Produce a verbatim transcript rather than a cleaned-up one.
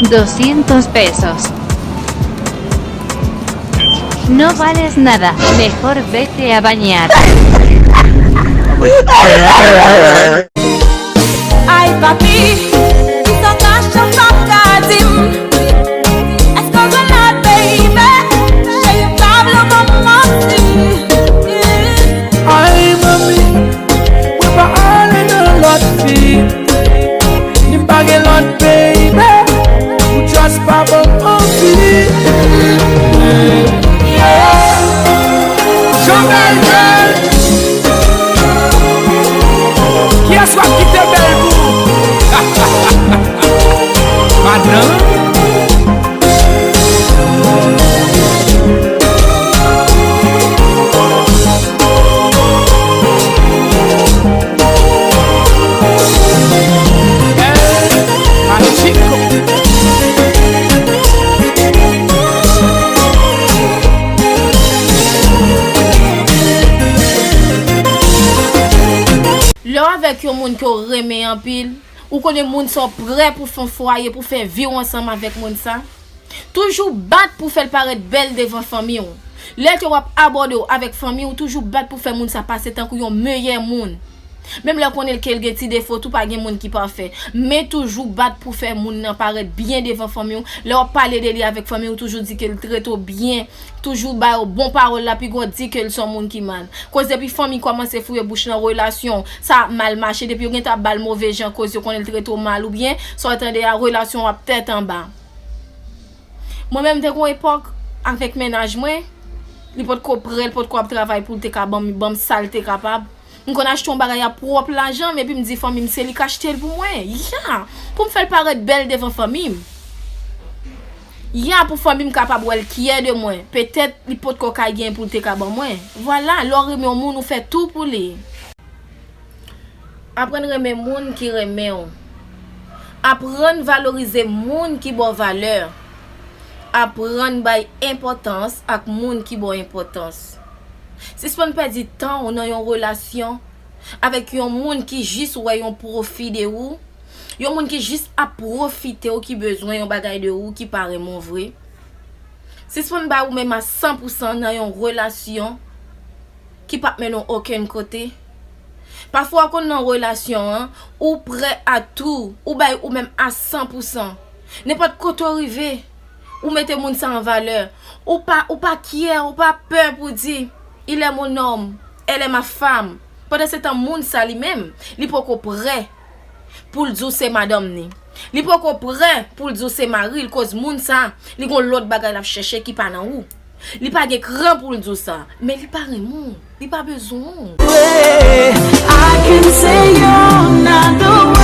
Doscientos pesos. No vales nada, mejor vete a bañar. Ay papi, ki sa w ka chante m ka di m? Èske w gen lòt baby? Cheri m pa vle w ban m manti. Ay mami, mwen pa ale nan lòt fi. Li pa gen lòt baby. Ou just pa ban m anvi. Jovèl jèn. Kiyès w ap kite bèl pou? Madanm. Lè w avèk yon moun ke w renmen anpil, ou konnen moun sa w prè pou fè yon fwaye, pou fè vi w ansanm avèk moun sa. Toujou bat pou fè l parèt bèl devan fanmi w. Lè ke w ap abòde w avèk fanmi w, toujou bat pou fè moun sa pase tankou yon meyè moun. Menm lè w konnen ke l gen ti defo tou, pa gen moun ki pafè. Men toujou bat pou fè moun nan parèt byen devan fanmi w. Lè w ap pale de li avèk fanmi w, toujou di ke l trete w byen. Toujou ba yo bon pawòl la, piga w di ke l se yon moun ki mal. Koz depi fanmi kòmanse fouye bouch nan relasyon, sa ap mal mache. Depi yo gentan ap ba l move jan koz, yo konnen l trete w mal oubyen sa w tande a, relasyon w ap tèt anba. Mwen menm, te gen yon epòk avèk mennaj mwen, li potko prè, li potko ap travay pou l te ka ban m, ban m sa l te kapab. M konn achte yon bagay a pwòp lajan m, epi m di fanmi m se li k achte l pou mwen. Ya! Pou m fè l parèt bèl devan fanmi m. Ya, pou fanmi m kapab wè l fyè de mwen. Petèt, li potko ka gen pou l te ka ban mwen. Vwala, lè w renmen yon moun, ou fè tou pou li. Aprann renmen moun ki renmen w. Aprann valorize moun ki ba w valè. Aprann bay enpòtans ak moun ki ba w enpòtans. Sispann pèdi tan w nan yon relasyon avèk yon moun ki jis wè yon pwofi de ou, yon moun ki jis ap pwofite w, ki bezwen yon bagay de ou, ki pa renmen w vre. Sispann bay ou menm a san pou san nan yon relasyon ki p ap mennen w okenn kote. Pafwa w konn nan relasyon an, ou prè a tou, ou bay ou menm a san pou san. Nenpòt kote w rive, ou mete moun sa an valè. Ou pa, ou pa kyè, ou pa pè pou di, il est mon homme, elle est ma femme. Pandansetan, moun sa li menm, li poko prè pou l di w se madanm ni. Li poko prè pou l di w se mari l, koz moun sa, li gon lòt bagay l ap chèche ki pa nan ou. Li pa gen kran pou l di w sa, men li pa renmen w, li pa bezwen w. I can say you're not the